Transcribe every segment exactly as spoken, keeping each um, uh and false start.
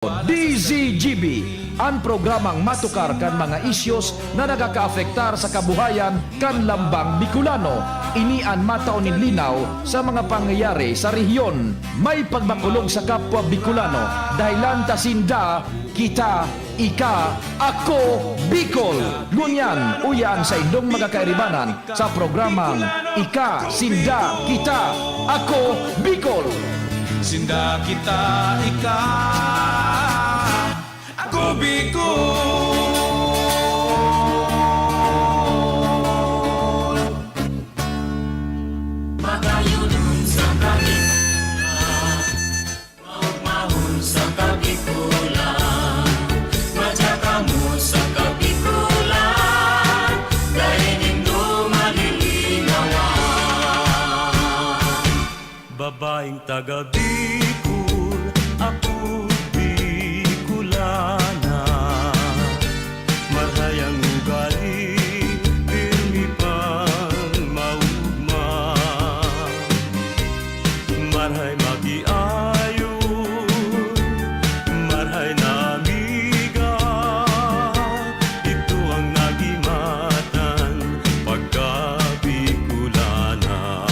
D Z G B, an programang matukar kan mga isyos na nagakaapektar sa kabuhayan kan lambang Bicolano. Ini an matao nin linaw sa mga pangyayari sa rehiyon. May pagmakulog sa kapwa Bicolano, dahelan ta sinda, kita, ika, ako, Bicol. Ngunyan, uya an saindong mga kairibanan sa programang Ika, Sinda, Kita, Ako, Bicol. Sinda, kita, ika, ako, Bicol. Magayon sa Kabikolan, maugmahon sa Kabikolan, madya kamo sa Kabikolan, dai nindo malilinawan. Babaeng taga Bicol, ako Bicolana. Marhay ang ugali, pirmi pang maugma. Marhay makiayo, marhay na amiga, ito ang nagimatan pagka Bicolana.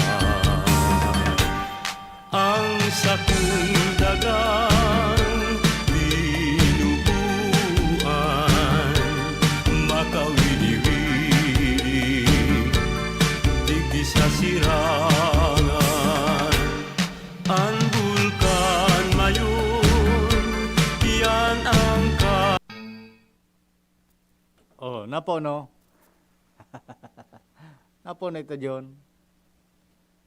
Ang sakong dagang binubuan, makawini-wini digdi sa sirangan. Ang bulkan mayon, yan ang ka- Oh, napo, no? Napo na ito, John.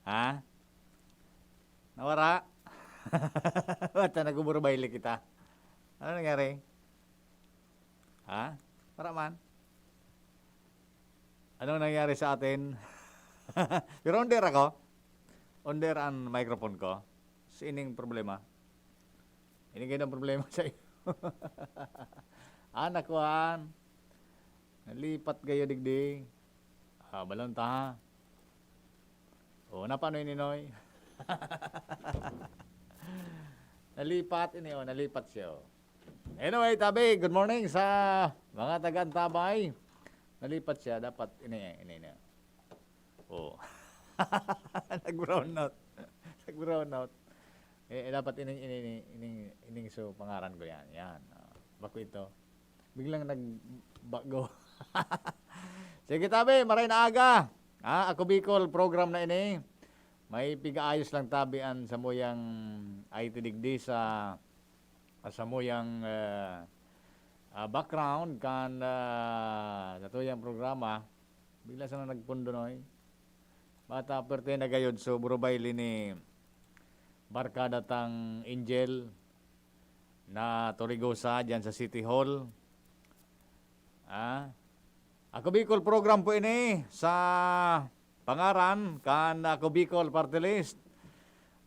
Ha? Nawara? Basta nagumuro baile kita. Ano nangyari? Ha? Wala man. Anong nangyari sa atin? Pero on the air ako. On the air ang microphone ko. Sining problema. Ini kayo ang problema sa iyo. Ah, nakuhaan. Nalipat kayo digdi. Ah, balon ta, ha? O, na paano ini, Noy? Nalipat ini, oh, nalipat siya, oh. Anyway, tabi, good morning sa mga taga Antabay. Nalipat siya, dapat ini, ini, ini. Oh. Nag-brown out. Nag-brown out. Eh, eh, dapat ining, ining, ining, ining so pangaran ko yan. Yan. Oh. Bako ito. Biglang nagbago. Sige, tabi, maray na aga. Ah, Ako Bicol program na ini. May pigaayos lang tabi an samuyang I T digdi sa, sa samuyang, eh, ah, background kan, ah, satuyang programa. Bigla sana nagpundo, Noy. Bata, pwerte na gayod. So, burubay ni barkada tang Angel na Torigosa dyan sa City Hall. Ah? Ako Bicol program po ini sa pangaran kan Ako Bicol Party List.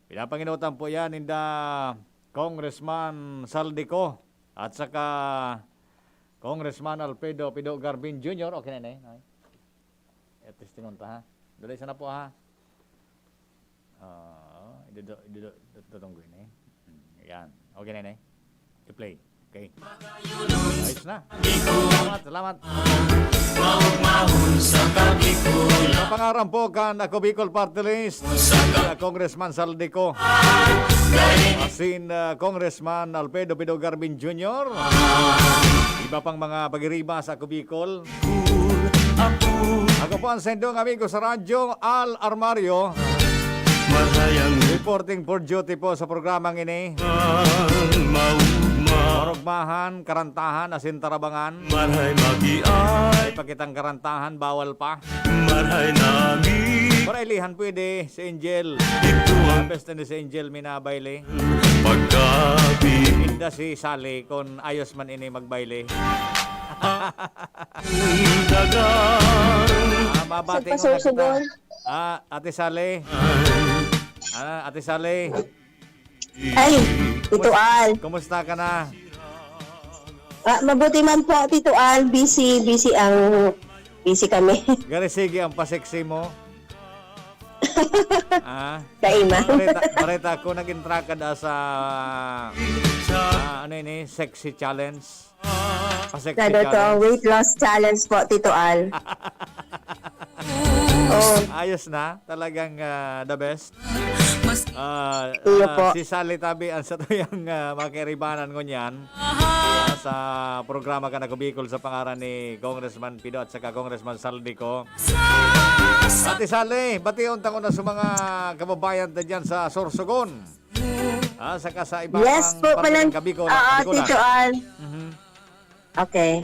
Pinapanginotan po yan ninda Congressman Saldico at saka Congressman Alfredo Pido Garbin Junior. Okay na ini, Noy? Eh, testingon ta, ha? Dali sana po, ha? Oo, idudo-, idudo-, dudutong ko ini. Hmm, yan. Okay na ini. I-play. Okay. Ayos na. Salamat, salamat. Maugmahon sa Kabikolan. Sa pangaran po kan Ako Bicol Party List, sa Congressman Saldico, asin, ah, Congressman Alfredo Pido Garbin Junior, iba pang mga pagiriba sa Ako Bicol. Ako po ang sendong amigo sa radyo, Al Armario. Marhay ang Reporting for duty po sa programang ini. Maugma. Marugmahan, karantahan, asin tarabangan. Marhay magiay. May pakitang karantahan, bawal pa. Marhay nami. Para ilihan pwede, si Angel. Ito ang Best ni si Angel, minabayle. Pagkabi. Inda si Sally, kung ayos man ini magbayle. Dagang. Ah, mabati ko na kita. Ah, Ate Sally. Ah, Ate Sally. Ay, Tito Al. Kumusta ka na? Ah, mabuti man po, Tito Al. Busy, busy ang, busy kami. Gari, sige ang pasexy mo. Ah, Kaima. Bareta, bareta ko, nag-entraka da sa, ah, ano ini, sexy challenge. Pa-sexy Ano to? challenge. Weight loss challenge po, Tito Al. Oh. Ayos na. Talagang, ah, the best. Ah, Iyo ah, po. Si Sally Tabi ang satuyang, ah, mga kairibanan ngunyan, ah, sa programa Kan Ako Bicol sa pangaran ni Congressman Pido at saka Congressman Saldico. Ate Sally, bation ta ko na sa mga kababayan ta dyan sa Sorsogon. Ah, saka sa iba Yes pang po, parte Manang, ng Kabicol-, oo, Kabikolan. Tito Al. Mhm. Okay.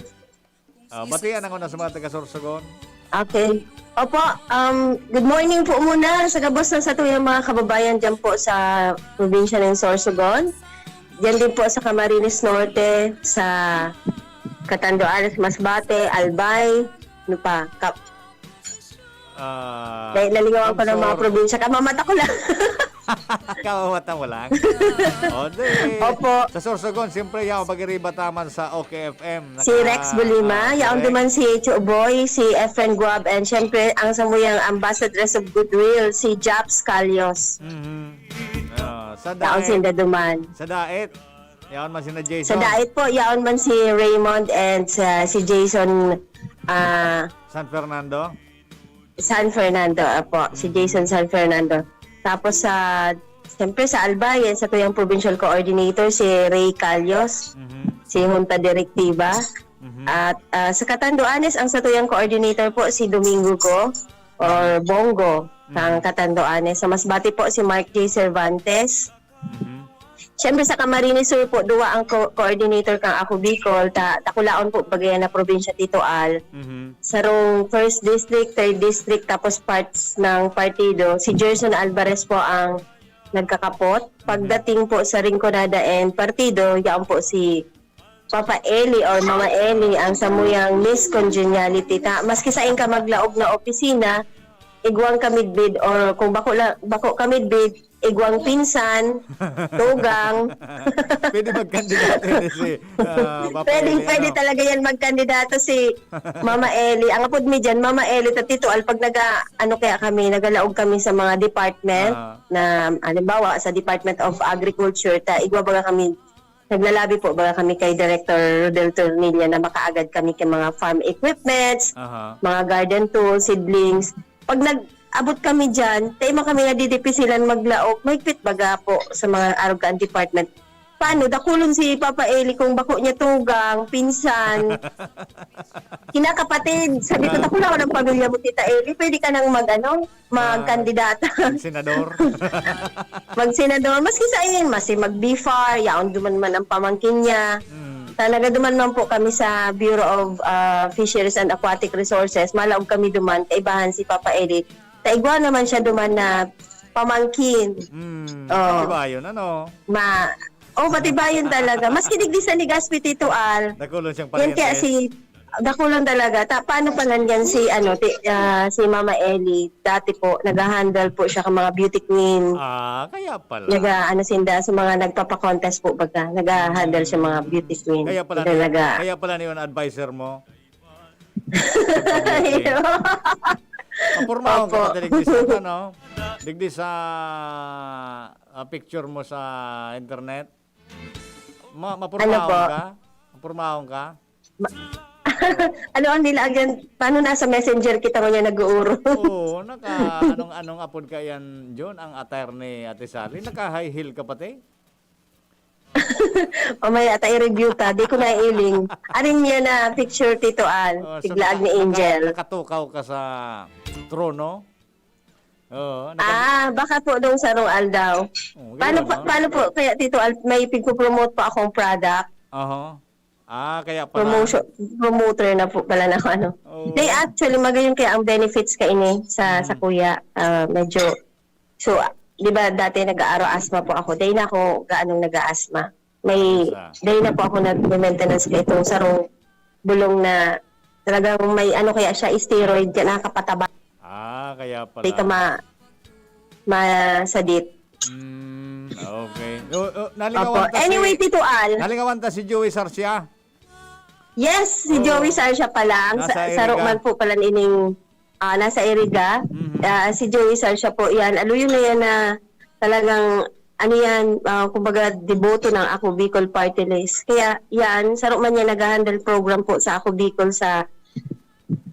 Ah, batian ako na sa mga taga Sorsogon. Okay. Opo, um, good morning po muna sa gabos ng satuyang mga kababayan dyan po sa probinsya ng Sorsogon. Dyan din po sa Camarines Norte, sa Catanduanes, Masbate, Albay, ano pa, Cap-, Ah, Dahil nalingawan ko ng mga Kamsor. Probinsya. Kamamata ko lang. Kamamata mo lang. O, di. Opo. Sa Sorsogon, siyempre, yaw, pag-iriba taman sa OK F M. Si Naka-, Rex Bulima, ah, yaon Rex. Duman si Chuboy, si Efren Guab, and siyempre, ang samuyang ambassadress of goodwill, si Japs Calios. Mhm. Ah, sa Yaon Daet. Sinda duman. Sa Daet. Yaon man sina Jason. Sa Daet po, yaon man si Raymond and sa, si Jason, ah, San Fernando? San Fernando, apo. Si Jason San Fernando. Tapos sa, siyempre sa Albay, yan sa tuyang provincial coordinator, si Ray Calios, Mhm. si Junta Directiva. Mhm. At, ah, sa Catanduanes, ang sa tuyang coordinator po, si Domingo Go or Bongo, Mhm. kang Catanduanes. Sa Masbate po, si Mark J Cervantes. Mhm. Siyempre, sa Camarines Sur po, duwa ang co-, coordinator kang Ako Bicol, ta-, dakulaon po, bagay na probinsya, Tito Al. Mhm. Sarong first district, third district, tapos parts ng partido. Si Gerson Alvarez po ang nagkakapot. Mhm. Pagdating po sa Rinconada and partido, yaon po si Papa Eli or Mama Eli ang samuyang Miss Congeniality. Ta, maski sain ka maglaog na opisina, igwang ka midbid or kung bako la-, bako ka midbid, igwang pinsan, tugang. Pwede magkandidato yun si, ah, Papa Pwede, Eli, pwede ano? Talaga yan magkandidato si Mama Eli. Ang apod mi dyan, Mama Eli, ta Tito Al, pag naga, ano kaya kami, nagalaog kami sa mga department Ah. na, halimbawa, sa Department of Agriculture, ta igwa baga kami, naglalabi po baga kami kay Director Rodel Tornilla na makaagad kami kay mga farm equipments, Aha. mga garden tools, seedlings. Pag nag-abot kami dyan, tayo man kami nadidipisilan maglaog, mahigpit baga po sa mga arog kan department. Paano? Dakulon si Papa Eli kung bako niya tugang, pinsan, kinakapatid. Sabi ko, Ah. "Dakula ko ng pamilya mo, Tita Eli. Pwede ka nang mag-ano, magkandidata." Ah, magsenador. Magsenador. Maski sa iyan, masi mag-B F A R, yaon duman man ang pamangkin niya. Mm. Talaga duman man po kami sa Bureau of, ah, Fisheries and Aquatic Resources. Malaog kami duman, kaibahan si Papa Eli. Taigwa naman siya duman na pamangkin. Mm, Oo. Pati ba yun, ano? Ma-, oh, pati ba yun talaga? Maski digdi sa Legazpi, Tito Al. Dakulon siyang Yan kaya parientes. Si, dakulon talaga. Ta-, paano pa nandyan si, ano, ti-, ah, si Mama Eli? Dati po, nag-handle po siya ng mga beauty queen. Ah, kaya pala. Naga, ano, sinda, sa mga nagpapakontest po, baga, nag-handle siya mga beauty queen. Kaya pala, Talaga. Kaya pala yun, adviser mo. Ayun. Mapurmahon ka Opo. Pati digdi sa, ano? Digdi sa, ah, picture mo sa internet? Ma-, mapurmahon Ano po? Ka? Mapurmahon ka? Ma-, ano ang nilaag yan? Paano nasa messenger kita ngunyan nag-uurong? Oo, naka-, anong, anong apod ka yan, John? Ang attire ni Ate Sally? Naka-high heel ka pati? Mamaya ta i-review ta. Di ko naiiling. Arin niya na picture, Tito Al. Oh, so Tiglaag naka-, ni Angel. Naka-, nakatukaw ka sa trono? Oo, naka- Ah, baka po nung sarong aldaw. Oh, Paano yun, po, no? Paano po kaya, Tito Al, may pigpo-promote po akong product? Aha. Ah, kaya pala. Promotion, promoter na po pala na ako, ano. Oo. They actually, magayon kaya ang benefits ka ini sa, Mm. sa kuya. Ah, medyo, so, di ba dati nag-aaro asthma po ako. Dahil na ako gaanong nag-aasma. May, Sa? Dahil na po ako nag-maintenance ka itong sarong bulong na talagang may ano kaya siya, steroid, kaya nakakapataba. Ah, kaya pala. Di ka ma-, masadit. Mm, okay. O, o, nalingawan Opo. Ta Anyway, si, Tito Al. Nalingawan ta si Joey Sarcia. Yes, si Oo. Joey Sarcia pala. Ang Nasa sa, saro Iriga. Man po pala ining ah, nasa Iriga. Mhm. Ah, si Joey Sarcia po, yan. Aluyon na yan na talagang, ano yan, ah, kumbaga, deboto ng Ako Bicol Party List. Kaya yan, saro man yan nag-handle program po sa Ako Bicol sa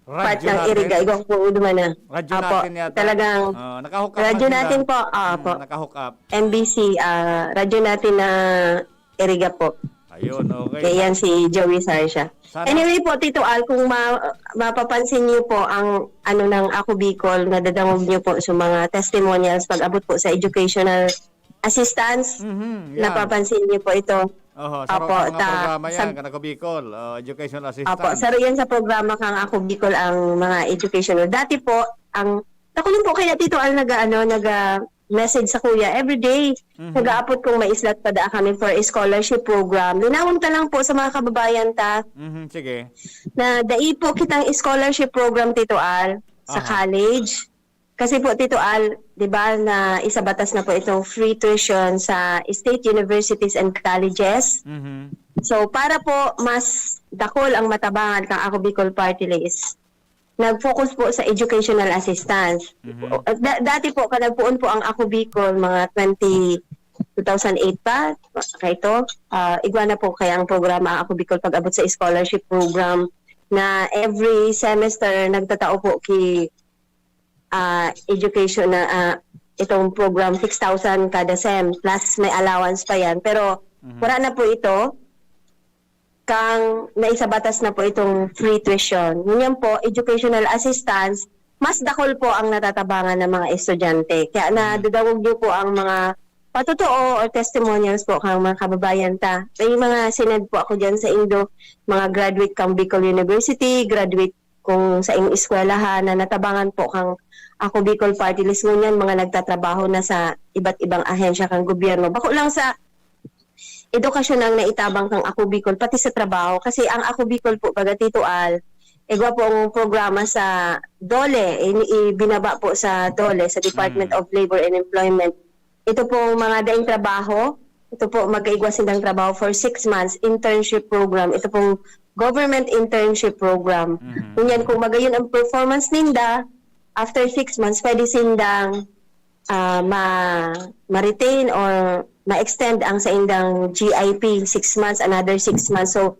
part Radyo ng Iriga. natin. Igwa ko po duman na. Radyo Apo, natin yata. talagang Ah, naka-hook up radyo man sila. natin po. Apo. Mm, naka-hook up. M B C, ah, radyo natin na Iriga po. Ayun, okay. Kaya yan si Joey Sarcia. Sana- Anyway po, Tito Al, kung ma- mapapansin niyo po ang ano ng Ako Bicol, nadadangog niyo po sa mga testimonials pag-abot po sa educational assistance, Mhm, yan. napapansin niyo po ito. Oho, sa Apo, mga ta- programa yan, sa- kan Ako Bicol, oh, educational assistance. Apo, saro yan sa programa kang Ako Bicol ang mga educational. Dati po, ang, ako lang po kaya Tito Al nag, ano, nag, ah, message sa kuya every day. Mhm. Nag-aapot kung maislat pa daa kami for a scholarship program. Linawon ta lang po sa mga kababayan ta Mhm, sige. na dai po kitang scholarship program, Tito Al, sa Aha. college. Kasi po, Tito Al, di ba, na isabatas na po itong free tuition sa state universities and colleges. Mhm. So, para po mas dakol ang matabangan kang Ako Bicol Party List, nag-focus po sa educational assistance. Mhm. O, da- dati po, kan nagpoon po ang Ako Bicol, mga twenty, two thousand eight pa, kaito, ah, igwa na po kaya ang programa ang Ako Bicol pag-abot sa scholarship program na every semester nagtatao po ki ah, education na ah, itong program six thousand kada sem plus may allowance pa yan. Pero Mhm. wala na po ito kang naisabatas na po itong free tuition. Ngunyan po, educational assistance, mas dakol po ang natatabangan ng mga estudyante. Kaya nadadangog niyo po ang mga patotoo or testimonials po kang mga kababayan ta. May mga sinend po ako dyan sa indo, mga graduate kang Bicol University, graduate kung sa ing eskwelahan na natabangan po kang Ako Bicol Party List. Ngunyan, mga nagtatrabaho na sa iba't ibang ahensya kang gobyerno. Bako lang sa edukasyon ang naitabang kang Ako Bicol, pati sa trabaho. Kasi ang Ako Bicol po, baga Tito Al, igwa po ang programa sa DOLE, ini- ibinaba po sa DOLE, sa Department Mm. of Labor and Employment. Ito pong mga daing trabaho, ito po, magkaigwa silang trabaho for six months, internship program. Ito pong government internship program. Mhm. Ngunyan, kung magayon ang performance ninda, after six months, pwede sindang ah, ma- ma-retain or ma-extend ang saindang G I P, six months, another six months. So,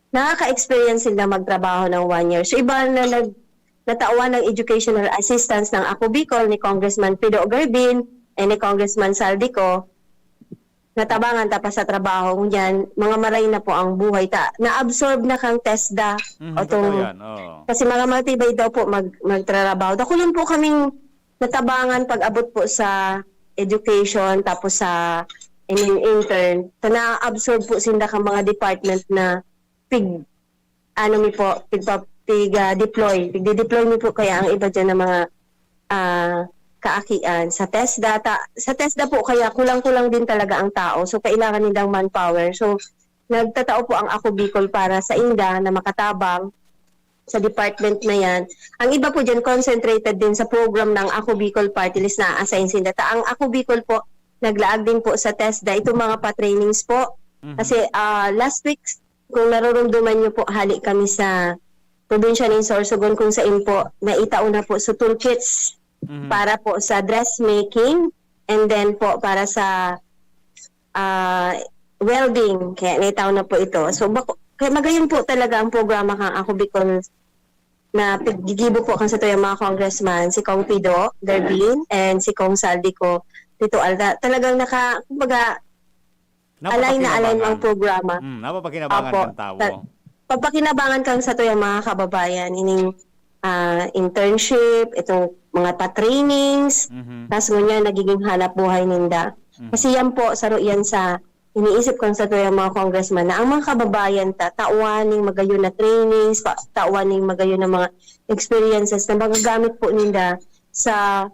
nakaka-experience sila magtrabaho ng one year. So, iba na nag natawan ng educational assistance ng Ako Bicol ni Congressman Pido Garbin and ni Congressman Saldico, natabangan ta pa sa trabaho. Ngunyan, mga maray na po ang buhay ta. Na-absorb na kang TESDA. Mhm, O tong- totoo yan. Oo. Kasi mga matibay daw po mag, magtrabaho. Dakulon po kaming natabangan pag-abot po sa education, tapos sa in, intern. So, na-absorb po sinda ka mga department na pig, ano mi po, pigpa, pig, ah, deploy. Pigdi-deploy mi po kaya ang iba dyan ng mga ah, kaakian sa TESDA. Ta, sa TESDA po kaya kulang-kulang din talaga ang tao. So, kailangan nilang manpower. So, nagtatao po ang Ako Bicol para sa inda na makatabang sa department na yan. Ang iba po dyan, concentrated din sa program ng Ako Bicol Party List na assign sila. Ta, ang Ako Bicol po, naglaag din po sa TESDA. Itong mga pa-trainings po. Mhm. Kasi ah, last week, kung narurumduman nyo po, hali kami sa probinsya ng Sorsogon kung saan po naitao na po sa toolkits Mhm. para po sa dressmaking and then po para sa ah, welding. Kaya naitao na po ito. So, bako, kaya magayon po talaga ang programa kang Ako Bicol na piggigibo po kang sa tuyang mga congressman, si Kong Pido Garbin and si Kong Saldico Tito Alda. Talagang naka, kumbaga, align na align ang Napapakinabangan. programa. Mm, napapakinabangan Apo. ng tao. Ta-, papakinabangan kang sa tuyang mga kababayan, ining ah, internship, itong mga pa-trainings, Mhm. tas ngunyan nagiging hanap buhay ninda. Mhm. Kasi yan po, saro yan sa iniisip kang sa tuyang mga congressman na ang mga kababayan ta, tawan ning magayon na trainings, pa, tawan ning magayon na mga experiences na magagamit po ninda sa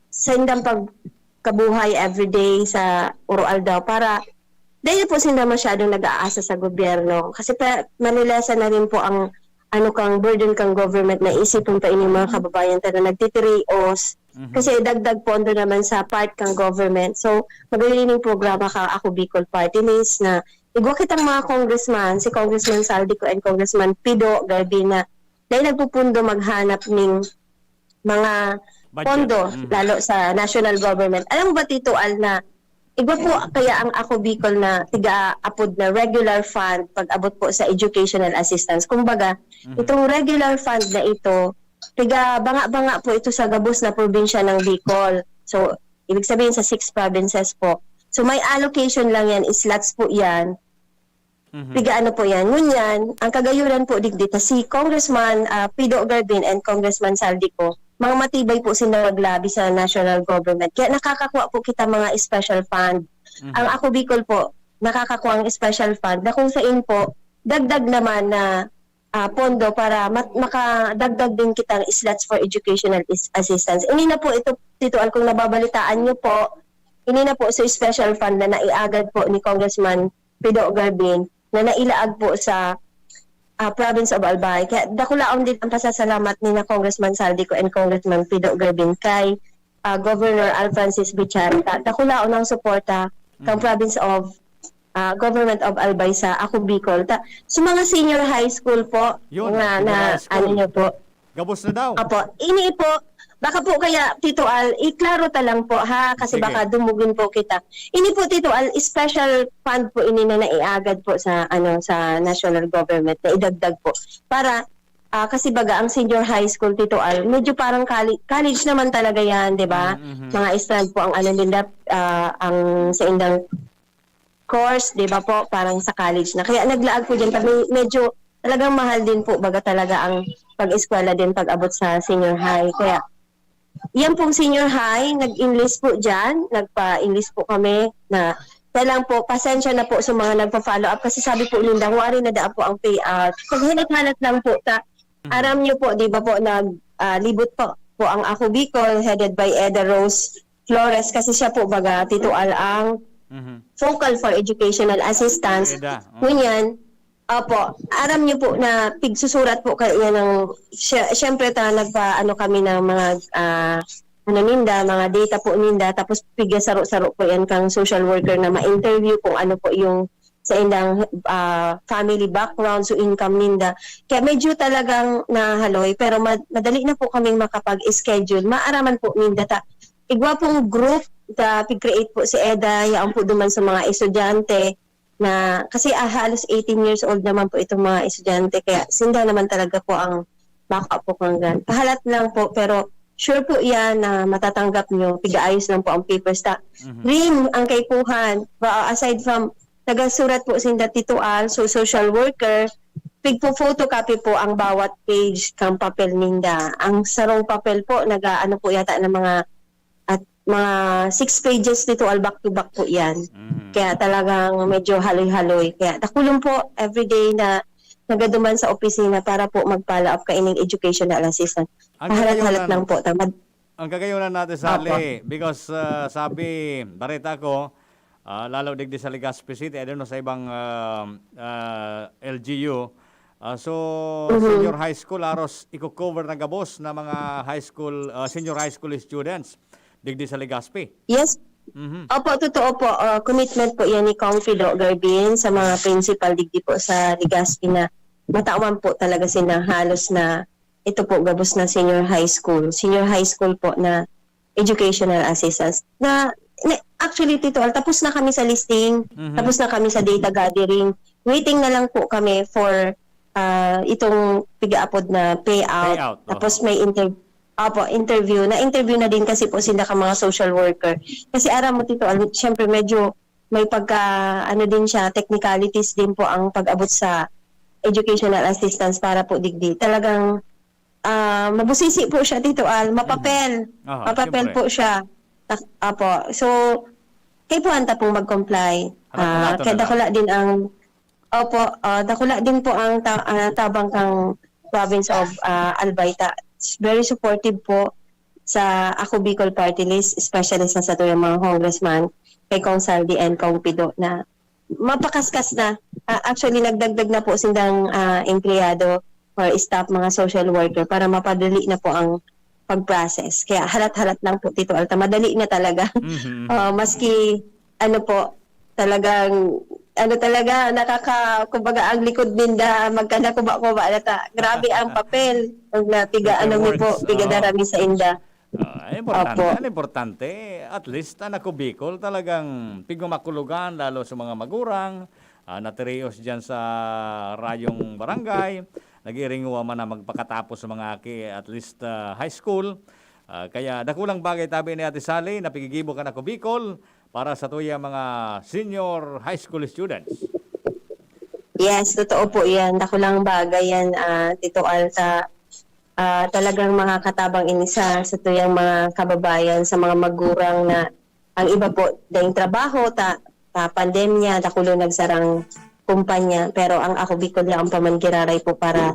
sa indang pagkabuhay everyday sa uro-aldaw para dahil po sila masyadong nag-aasa sa gobyerno. Kasi pa, malilesa na rin po ang ano kang burden kang government na isipon pa ining mga kababayan ta na nagtitirios. Mhm. Kasi dagdag pondo naman sa part kang government. So, magayon ining programa kang Ako Bicol Party List na igwa kitang mga congressman, si Congressman Saldico and Congressman Pido Garbina, dahil nagpupundo maghanap ning mga Budget. pondo, Mhm. lalo sa national government. Alam mo ba, Tito Al, na igwa po kaya ang Ako Bicol na tiga-apod na regular fund pag-abot po sa educational assistance. Kumbaga, Mhm. itong regular fund na ito, tiga banga-banga po ito sa gabos na probinsya ng Bicol. So, ibig sabihin sa six provinces po. So, may allocation lang yan, slots po yan. Mhm. Tiga ano po yan. Ngunyan, ang kagayuran po digdi ta si Congressman ah, Pido Garbin and Congressman Saldico, mga matibay po sila maglabi sa national government. Kaya nakakakuha po kita mga special fund. Mhm. Ang Ako Bicol po, nakakakuha ang special fund na kung saan po, dagdag naman na ah, pondo para mat- makadagdag din kitang slots for educational is- assistance. Ini na po ito, Tito Al, kung nababalitaan niyo po, ini na po sa special fund na naiagad po ni Congressman Pido Garbin na nailaag po sa ah, province of Albay. Kaya dakulaon din ang pasasalamat ni na Congressman Saldico and Congressman Pido Garbin kay ah, Governor Al Francis Bichara. Dakulaon ang suporta kang Mhm. province of ah, government of Albay sa Ako Bicol. Ta, sa mga senior high school po, Yun, na, senior na high school. ano niyo po. Gabos na daw. Apo, ini po, baka po kaya, Tito Al, iklaro ta lang po ha, kasi Sige. baka dumugin po kita. Ini po, Tito Al, special fund po ini na naiagad po sa ano sa national government na idagdag po para ah, kasi baga ang senior high school, Tito Al, medyo parang college, college naman talaga yan, di ba? Mhm. Mga estudyante po ang ano nila, ah, ang sa indang course, di ba po, parang sa college na. Kaya naglaag po dyan, kami medyo talagang mahal din po, baga talaga ang pag-eskwela din pag-abot sa senior high. Kaya yan pong senior high, nag-enlist po dyan, nagpa-enlist po kami na kaya lang po, pasensya na po sa mga nagpa-follow up kasi sabi po ninda, wari na daan po ang payout. Paghalat-halat lang po, ta, aram nyo po, di ba po, nag, ah, libot po, po ang Ako Bicol, headed by Eda Rose Flores, kasi siya po, baga, Tito Al ang Mhm. focal for educational assistance. Eda, oh. Ngunyan, opo, aram nyo po na pigsusurat po kayo ng, sy- syempre ta, nagpa, ano kami ng mga, ah, ano ninda, mga data po ninda, tapos piga saro-saro po yan kang social worker na ma-interview kung ano po yung sa indang ah, family background, so income ninda. Kaya medyo talagang nahaloy, pero ma- madali na po kaming makapag-schedule. Maaraman po ninda ta. Igwa pong group ta pig-create po si Eda, yaon po duman sa mga estudyante na, kasi ah, halos eighteen years old naman po itong mga estudyante, kaya sinda naman talaga po ang backup po kang grant. Pahalat lang po, pero sure po yan na matatanggap nyo, pigaayos lang po ang papers ta. Mhm. Rin ang kaipuhan, ba, aside from nagasurat po sinda Tito Al, so social worker, pigpo-photocopy po ang bawat page kang papel ninda. Ang sarong papel po, nag-aano po yata ng mga at mga six pages Tito Al, back to back po yan. Mhm. Kaya talagang medyo haloy-haloy. Kaya dakulon po everyday na nagaduman sa opisina para po mag-follow up kaining educational assistance. Ang Pahalat-halat kagayonan, lang po. Tamad. Ang kagayonan natin, Sally, because ah, sabi, bareta ko, ah, lalo digdi sa Legazpi City, I don't know sa ibang ah, ah, L G U, ah, so Mhm. senior high school, aros i-cover na gabos na mga high school, ah, senior high school students digdi sa Legazpi. Yes, Mhm. Opo, totoo po. Ah, commitment po yan ni Cong Fido Garbin sa mga principal digdi po sa Legazpi na matawan po talaga sila halos na ito po gabos na senior high school. Senior high school po na educational assistance. Na, na actually, Tito Al, tapos na kami sa listing, Mhm. tapos na kami sa data gathering. Waiting na lang po kami for ah, itong pigaapod na payout. Payout, oo. Tapos may inter Opo, interview. Na-interview na din kasi po sila ka mga social worker. Kasi aram mo, Tito Al, siyempre medyo may pagka, ano din siya, technicalities din po ang pag-abot sa educational assistance para po digdi. Talagang ah, mabusisi po siya, Tito Al. Mapapel. Aha, Mapapel siyempre. po siya. Tak- Apo. So, kaipuhan ta pong mag-comply. Halat-halaton Ah, kaya na lang. Dakula din ang, opo, ah, dakula din po ang ta- ah, tabang kang province of ah, Albay ta. Very supportive po sa Ako Bicol Party List, especially sa satuyang mga congressman, kay Cong Saldi and Cong Pido na mapakaskas na. Ah, actually, nagdagdag na po sindang ah, empleyado or staff, mga social worker, para mapadali na po ang pag-process. Kaya halat-halat lang po, Tito Alta, madali na talaga. Mhm. Ah, maski, ano po, talagang ano talaga, nakaka-, kumbaga, ang likod ninda, magkanakuba-kuba na ta. Grabe ang papel. Pag napiga, ano mi po, pigadara mi sa inda. Ah, importante. Opo. Ang importante, at least, ang Ako Bicol talagang pigmamakulugan, lalo sa mga magurang, ah, natirios dyan sa Rayong Barangay, nag-iiringuwa man na magpakatapos sa mga aki, at least, ah, high school. Ah, kaya dakulang bagay tabi ni Ate Sally na pigigibo kan Ako Bicol para sa tuyang mga senior high school students. Yes, totoo po yan. Dakulang bagay yan, ah, Tito Al, sa, ah, talagang makakatabang ini sa, sa tuyang mga kababayan, sa mga magurang na ang iba po, daing trabaho, ta, ta pandemya, dakulo nagsarang kumpanya. Pero ang Ako Bicol lang ang paman giraray po para,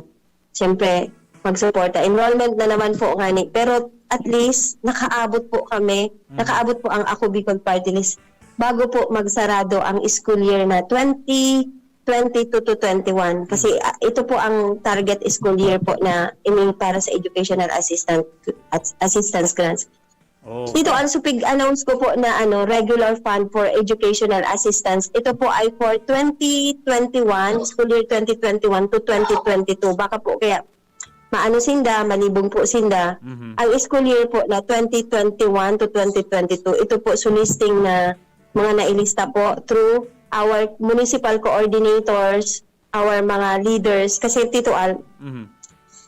siyempre, magsuporta. Enrollment na naman po ngani. Pero at least, nakaabot po kami, Mm. nakaabot po ang Ako Bicol Party List bago po magsarado ang school year na twenty twenty-two to twenty-one. Kasi, Mm. ah, ito po ang target school year po na ini para sa educational assistant, at assistance grants. Oh. Dito, ang supig announce ko po na, ano, regular fund for educational assistance. Ito po ay for twenty twenty-one, school year twenty twenty-one to twenty twenty-two. Baka po kaya maano sinda, malibog po sinda. Mhm. Ang school year po na twenty twenty-one to twenty twenty-two, ito po su listing na mga nailista po through our municipal coordinators, our mga leaders. Kasi, Tito Al, Mhm.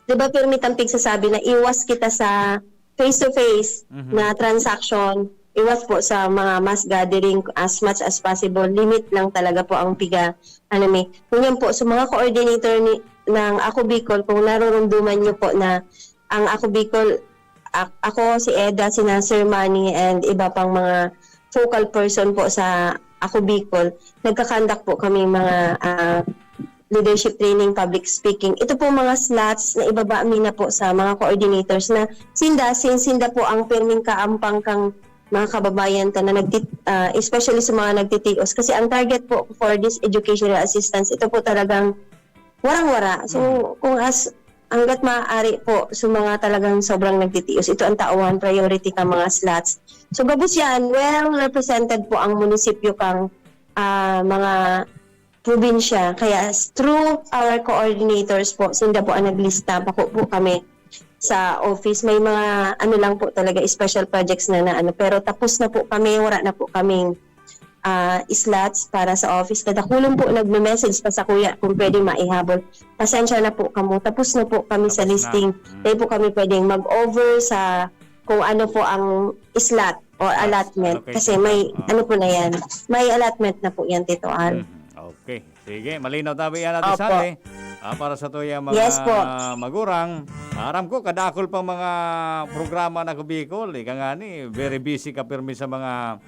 di ba, pirmi tang pigsasabi na iwas kita sa face-to-face Mhm. na transaction, iwas po sa mga mass gathering as much as possible, limit lang talaga po ang piga, ano mi. Ngunyan po, sa mga coordinator ni, ng Ako Bicol, kung narurumduman nyo po na ang Ako Bicol, a-, ako, si Eda, sina Sir Manny, and iba pang mga focal person po sa Ako Bicol, nagkakandak po kami mga, ah, leadership training, public speaking. Ito po mga slots na ibaba mi na po sa mga coordinators na sinda, since sinda po ang pirming kaampang kang mga kababayan ta na nagtit-, ah, especially sa mga nagtitios. Kasi ang target po for this educational assistance, ito po talagang warang-wara. So, Mm. kung as, hanggat maaari po sa mga talagang sobrang nagtitios, ito ang tauhan priority ka mga slots. So, gabos yan, well represented po ang munisipyo kang, ah, mga probinsya. Kaya s-, through our coordinators po, sinda po ang naglista, bako po kami sa office. May mga ano lang po talaga, special projects na, na ano. Pero tapos na po kami, wala na po kaming, ah, slots para sa office. Kadakulon po nagme-message pa sa kuya kung pwede maihabol. Pasensya na po kamo. Tapos na po kami sa Tapos na. listing. Mm. Hindi po kami pwedeng mag-over sa kung ano po ang slot or Slots, allotment. Kasi allocation may, na. Oo. ano po na yan. May allotment na po yan, Tito Al. Mhm. Okay. Sige, malinaw tabi yan, Ate Opo. Sally. Ah, para sa tuyang mga Yes po. magurang, aram ko, kadakol pang mga programa na Ako Bicol. Ika nga ni, very busy ka pirmi sa mga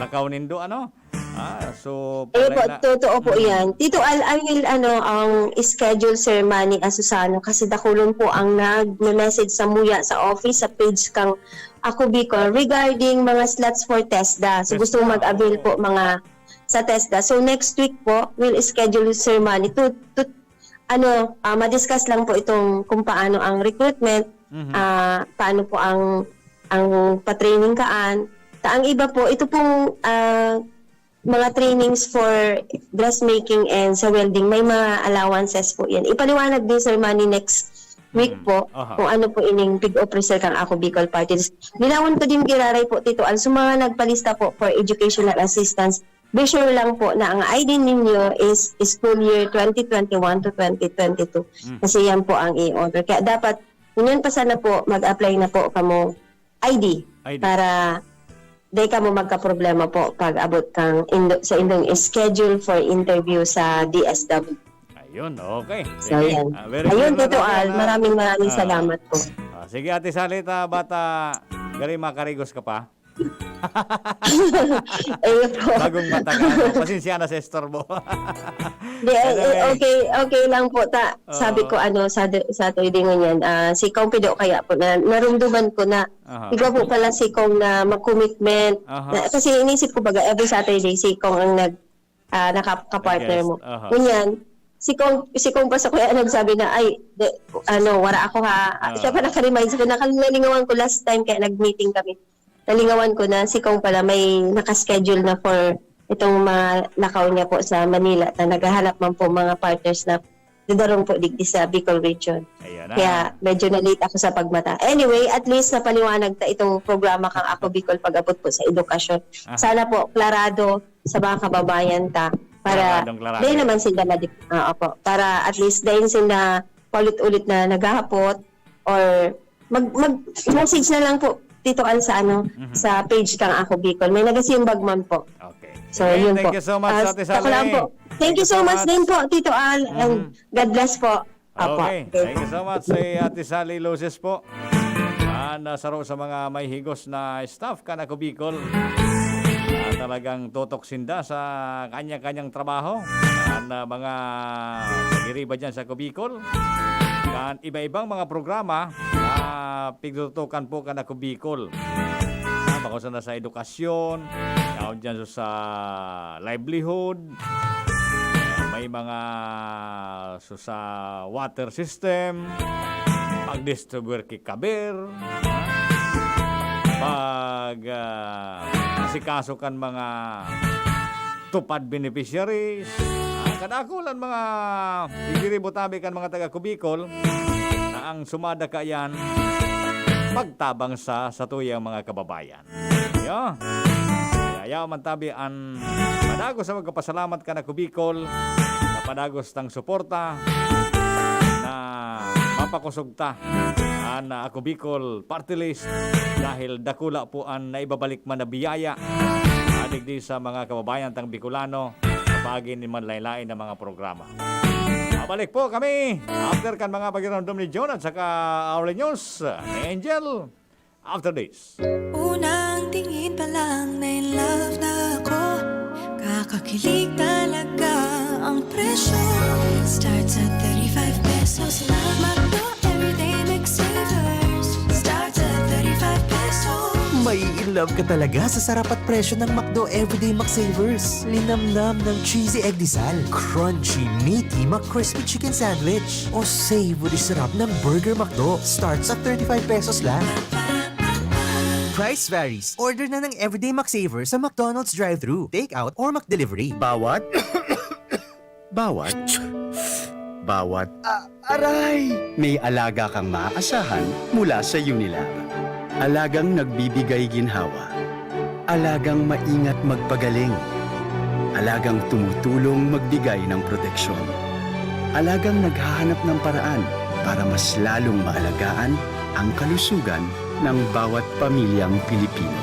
lakaw nindo, ano? Ah, so, Eh, po, palay na totoo po Mm. yan. Tito Al, I will, ano, ang schedule, Sir Manny Asusano, kasi dakulon po ang nagme-message sa muya, sa office, sa page kang Ako Bicol, regarding mga slots for TESDA. So, gusto TESDA, mag-avail oo. po mga sa TESDA. So, next week po, we'll schedule, Sir Manny, to, to, ano, ah, ma-discuss lang po itong kung paano ang recruitment, Mhm. ah, paano po ang, ang pa-training kaan. Ta-, ang iba po, ito pong, ah, mga trainings for dressmaking and sa welding, may mga allowances po yan. Ipaliwanag din, Sir Manny, next week Mm. po Aha. kung ano po ining pig-offer kang Ako Bicol Party List. Linawon ko din giraray po, Tito Al, sa mga nagpalista po for educational assistance, be sure lang po na ang I D ninyo is school year twenty twenty-one to twenty twenty-two. Mm. Kasi yan po ang i-order. Kaya dapat, ngunyan pa sana po, mag-apply na po kamo I D I D. para di kamo magkaproblema po pag abot kang indo-, sa indong schedule for interview sa D S W. Ayun, okay. So, Sige. yan. Ah, very Ayun, clear na Tito daw Al, yan, ah. maraming, maraming Ah. salamat po. Ah, sige, Ate Salita, bata, galing makarigos ka pa. Ayun po. Bagong mata ka, ano? Pasensya na sa estorbo. Di, eh, Anyway. eh, okay, okay lang po ta. Sabi Oo. ko, ano, sa de-, Saturday ngunyan, ah, si Kong Pido kaya po na narumduman ko na Aha. ikaw po pala si Kong na mag-commitment. Aha. Na, kasi inisip ko baga every Saturday si Kong ang nag, ah, naka-, ka-partner Yes. mo. Aha. Ngunyan, si Kong, si Kong pa sa kuya nagsabi na, "Ay, de, ano, wara ako ha." Ah. Siya pa naka-remind sa akin, nakalingawan ko last time kaya nag-meeting kami. Nalingawan ko na si Kong pala may naka-schedule na for itong mga lakaw niya po sa Manila na naghahanap man po mga partners na dadarong po digdi sa Bicol region. Ayan na. Kaya medyo na-late ako sa pagmata. Anyway, at least napaliwanag ta itong programa kang Ako Bicol pag-abot po sa edukasyon. Ah. Sana po, klarado sa mga kababayan ta. Para Klaradong klarado. Dahil naman sila madi-, ah, opo. Para at least dahil sila paulit-ulit na naghahapot or mag-, mag-message na lang po, Tito Al, sa ano, Mhm. sa page kang Ako Bicol. May nagasimbag man po. Okay. So, Sige, yun thank po. you so much, Ah, Ate ako lang Sally. po. Thank Thank you you so so much much. din po, Tito Al, and Mhm. God bless po. Opo. Okay. Thank you so much, si Ate Sally Luces po. Ang, ah, saro sa mga may higos na staff kan Ako Bicol. Ah, talagang tutok sinda sa kanya-kanyang trabaho. Ang, ah, mga pagiriba dyan sa Ako Bicol. Kan iba-ibang mga programa na pigtutukan po kan Ako Bicol. Ah, bako sana sa edukasyon, yaon dyan sa livelihood, may mga so sa water system, pag-distribuer ki kaber, pag, ah, asikaso kan mga TUPAD beneficiaries. Ah, kadakulan mga igiribo tabi kan mga taga Cubicol na ang sumada kaiyan magtabang sa satuyang mga kababayan. Yo. Kaya yaw man tabi an padagos sa pagkapasalamat kan Ako Bicol sa padagos tang suporta na mapakosog ta an Ako Bicol Party List dahil dakula po an naibabalik man na biyaya, ah, digdi sa mga kababayan tang Bicolano sa paagi nin manlain-lain na mga programa. Babalik po kami after kan mga pakiramdam ni John at saka Arlene News ni Angel. After this. Unang tingin pa lang na in love na ako. Kakakilig talaga ang presyo. Starts at thirty-five pesos lang. McDo Everyday McSavers. Starts at thirty-five pesos. Mai-in love ka talaga sa sarap at presyo ng McDo Everyday McSavers. Linamnam ng cheesy egg disal, crunchy, meaty, McCrispy chicken sandwich, o savory sarap ng Burger McDo. Starts at thirty-five pesos lang. Price varies. Order na ng Everyday McSaver sa McDonald's drive-thru, take-out, or McDelivery. Bawat, bawat, bawat, a-, aray! May alaga kang maaasahan mula sa Unilab. Alagang nagbibigay ginhawa. Alagang maingat magpagaling. Alagang tumutulong magbigay ng proteksyon. Alagang naghahanap ng paraan para mas lalong maalagaan ang kalusugan ng bawat pamilyang Pilipino.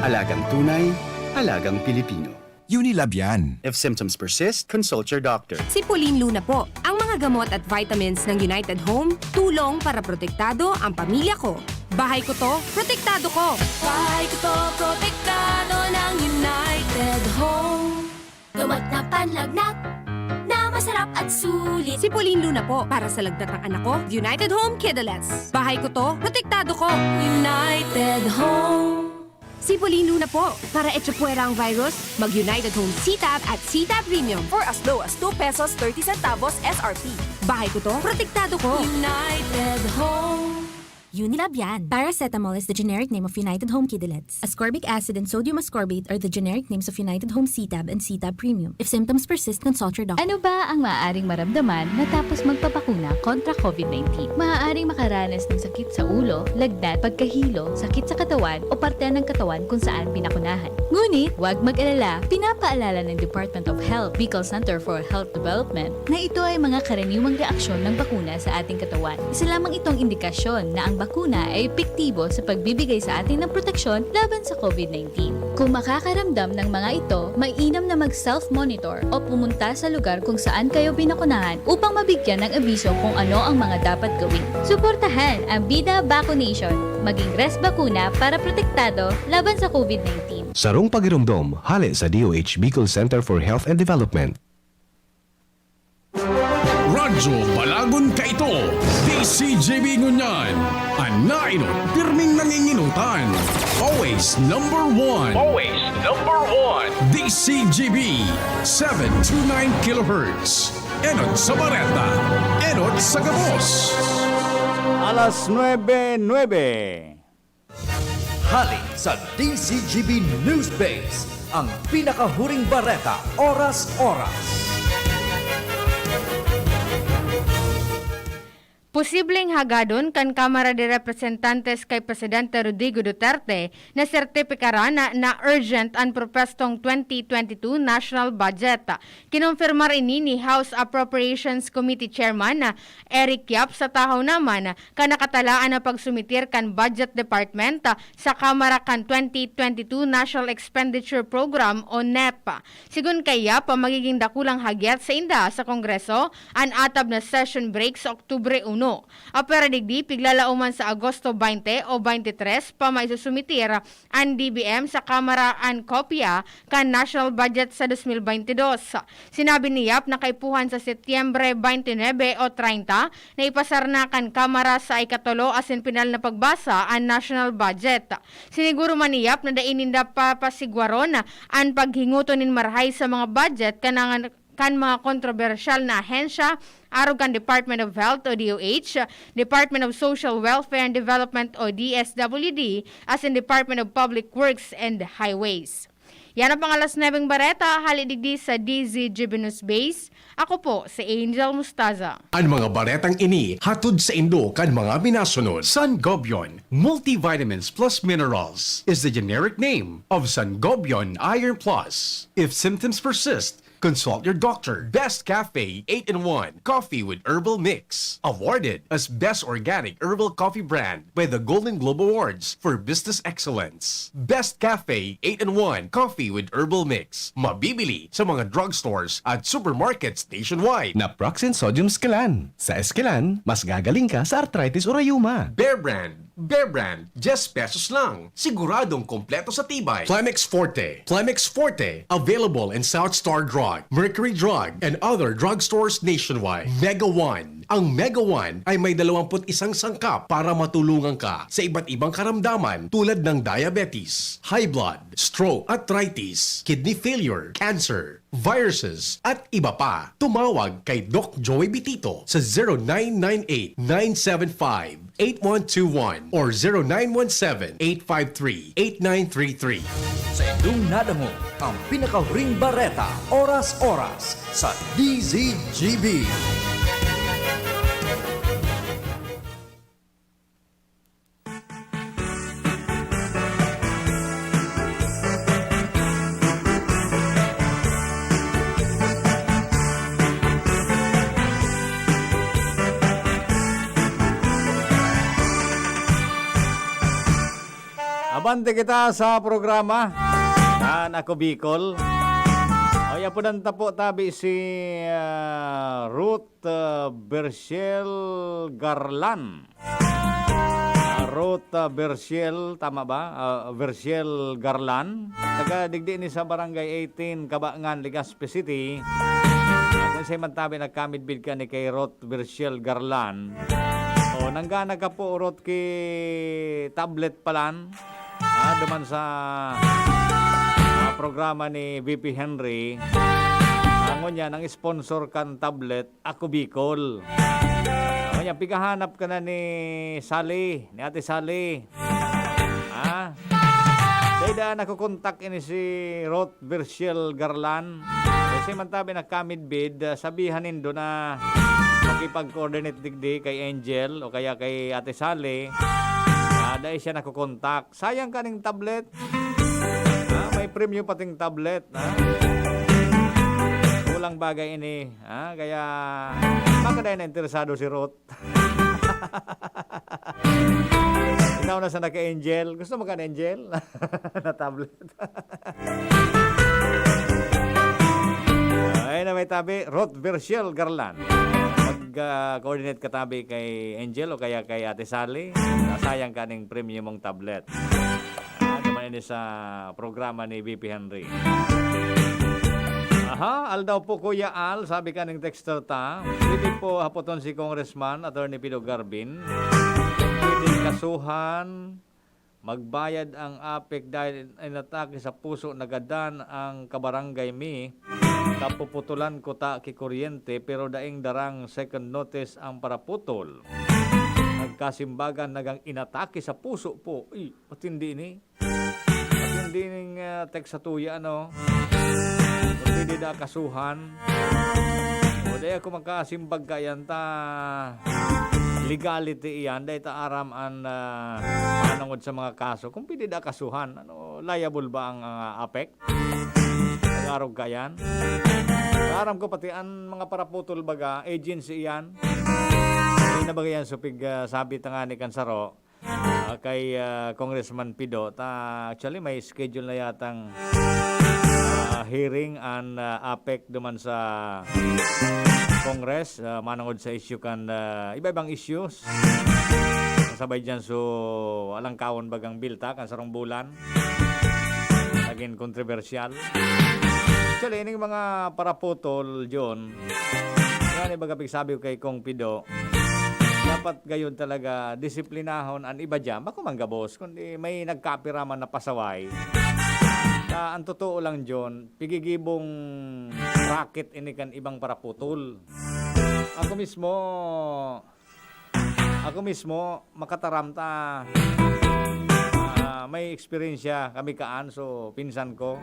Alagang tunay, alagang Pilipino. Unilab yan. If symptoms persist, consult your doctor. Si Pauline Luna po. Ang mga gamot at vitamins ng United Home, tulong para protektado ang pamilya ko. Bahay ko to, protektado ko. Bahay ko to, protektado ng United Home. Gamot na panlagnat, na masarap at sulit. Si Pauline Luna po, para sa lagnat ng anak ko, United Home Kidalets. Bahay ko to, protektado ko. United Home. Si Pauline Luna po, para echapuwera ang virus, mag United Home C-Tab at C-Tab Premium. For as low as two pesos thirty centavos S R P. Bahay ko to, protektado ko. United Home. Unilab yan. Paracetamol is the generic name of United Home Kidalets. Ascorbic acid and sodium ascorbate are the generic names of United Home C-Tab and C-Tab Premium. If symptoms persist, consult your doctor. Ano ba ang maaaring maramdaman matapos magpabakuna kontra COVID nineteen? Maaaring makaranas ng sakit sa ulo, lagnat, pagkahilo, sakit sa katawan, o parte ng katawan kung saan binakunahan. Ngunit, huwag mag-alala, pinapaalala ng Department of Health, Bicol Center for Health Development, na ito ay mga karaniwang reaksyon ng bakuna sa ating katawan. Isa lamang itong indikasyon na ang bakuna ay epektibo sa pagbibigay sa atin ng proteksyon laban sa COVID nineteen. Kung makakaramdam ng mga ito, mainam na mag-self-monitor o pumunta sa lugar kung saan kayo binakunahan upang mabigyan ng abiso kung ano ang mga dapat gawin. Suportahan ang Bida Vaccination. Maging res bakuna para protektado laban sa COVID nineteen. Sarong pagiromdom, hale sa D O H Bicol Center for Health and Development. Radyo Balagon Kaito, D C G B ngunyan. An nainot, pirming nanginginutan. Always number one. Always number one. D C G B, seven two nine kilohertz. Enot sa bareta, enot sa gabos. Alas nuebe nuebe. Hale sa D C G B News Base, Ang pinakahuring bareta, oras-oras. Posibleng hagadon kan Kamara de Representantes kay Presidente Rodrigo Duterte na sertipikaran na, na urgent an propwestong twenty twenty-two national budget. Kinumpirmar ini ni House Appropriations Committee Chairman na Eric Yap sa tahaw naman kan nakatalaan na pagsumitir kan Budget Department sa Kamara kan twenty twenty-two National Expenditure Program o nepa. Sigon kay Yap, magiging dakulang hagyat sa inda sa Kongreso an atab na session break sa Oktubre uno. Apwera digdi, piglalauman sa Agosto baynte o baynte tres pa maisusumitir an D B M sa Kamara an kopya kan national budget sa dos mil baynte dos. Sinabi ni Yap na kaipuhan sa Setyembre baynte nuebe o traynta na ipasar na kan Kamara sa ikatulo asin pinal na pagbasa an national budget. Siniguro man ni Yap na dai ninda papasigwaron an paghingoton nin marahay sa mga budget kan, kan mga kontrobersyal na ahensya, arog kan Department of Health o D O H, Department of Social Welfare and Development o D S W D, asin Department of Public Works and Highways. Yan ang pang alas nuebeng bareta, hali digdi sa D Z G B News Base. Ako po si Angel Mustaza. An mga baretang ini hatod saindo kan mga minasunod. Sangobion Multivitamins Plus Minerals is the generic name of Sangobion Iron Plus. If symptoms persist, consult your doctor. Best Cafe eight-in-one Coffee with Herbal Mix. Awarded as Best Organic Herbal Coffee Brand by the Golden Globe Awards for Business Excellence. Best Cafe eight-in-one Coffee with Herbal Mix. Mabibili sa mga drugstores at supermarkets nationwide. Naproxen Sodium Esquilan. Sa Esquilan, mas gagaling ka sa arthritis o rayuma. Bear Brand. Bear Brand, diyes pesos lang. Siguradong kompleto sa tibay. Plemex Forte. Plemex Forte, available in South Star Drug, Mercury Drug, and other drugstores nationwide. Mega One. Ang Mega One ay may dalawampu't isang sangkap para matulungan ka sa iba't ibang karamdaman tulad ng diabetes, high blood, stroke, arthritis, kidney failure, cancer, viruses, at iba pa. Tumawag kay Doc Joey Bitito sa zero nine nine eight, nine seven five, eight one two one or zero nine one seven, eight five three, eight nine three three. Sa indong nadangog ang pinakahuring bareta, oras-oras, sa D Z G B. Abante kita sa programa kan Ako Bicol. Ay, apodan ta po tabi si, ah, Ruth, ah, Berchel Garlan. Ah, Ruth, ah, Berchel, tama ba? Ah, Berchel Garlan. Taga digdi ni sa Barangay eighteen, Cabangan, Legazpi City. Kung siya man tabi, nagkamidbid ka ni kay Ruth Berchel Garlan. O, nanggana ka po, Ruth, ki tablet palan. Ah, duman sa, ah, programa ni V P Henry. Ah, ngunyan, ang sponsor kan tablet, Ako Bicol. Ngunyan, pigahanap ka na ni Sally, ni Ate Sally. Ah? Dai da nakokontak ini si Ruth Virgil Garlan. Kasi man tabi nagkamidbid, ah, sabihan nindo na makipag-coordinate digdi kay Angel o kaya kay Ate Sally. Ah, dai siya nakokontak. Sayang kaning tablet. Ah, may premyo pating tablet, ha? Kulang bagay ini, ha? Kaya, baka dahil na interesado si Ruth. Ikaw na sana kay Angel. Gusto mo ka ni Angel? Na tablet. Ay na may tabi, Ruth Virgil Garlan. Mag, ah, coordinate ka tabi kay Angel o kaya kay Ate Sally. Nasayang ka ning premium mong tablet. Ah, naman ini sa programa ni V P Henry. Aha, aldaw po, Kuya Al, sabi ka ning texter ta. Pwede po hapoton si Congressman Attorney Pido Garbin. Pwede kasuhan, magbayad ang APEC dahil inatake sa puso, nagadan ang kabarangay mi. Kapuputulan ko ta ki kuryente, pero daing darang second notice ang paraputol. Nagkasimbagan, nagang inatake sa puso po. Uy, matindi ini. Matindi Dining, ah, text sa tuya, ano? Kung pwede da kasuhan. O, di ako makasimbag ka yan ta. Legality iyan, dahil ta aram an, ah, panangod sa mga kaso. Kung pwede da kasuhan, ano, liable ba ang, ah, APEC? Nag-arog ka yan? Aram ko, pati an mga paraputol baga, agency iyan. Hindi na baga yan, supig, ah, sabi ta nga ni Kansaro, ah, kay, ah, Congressman Pido, ta, actually, may schedule na yatang, ah, hearing an, ah, APEC duman sa Congress, ah, manungod sa issue kan, ah, iba-ibang issues. Kasabay dyan, so, alang kawon bagang bilta, kan sarong bulan. Naging kontrobersyal. Actually, ining mga paraputol, John, yan, ibaga pigsabi ko kay Kong Pido, dapat gayon talaga disiplinahon an iba diyan. Bako man gabos, kundi may nagkapira man na pasaway. Na ang totoo lang, John, pigigibong racket ini kan ibang paraputol. Ako mismo, ako mismo, makataram ta, ah, may eksperyensya kami kaan, so pinsan ko,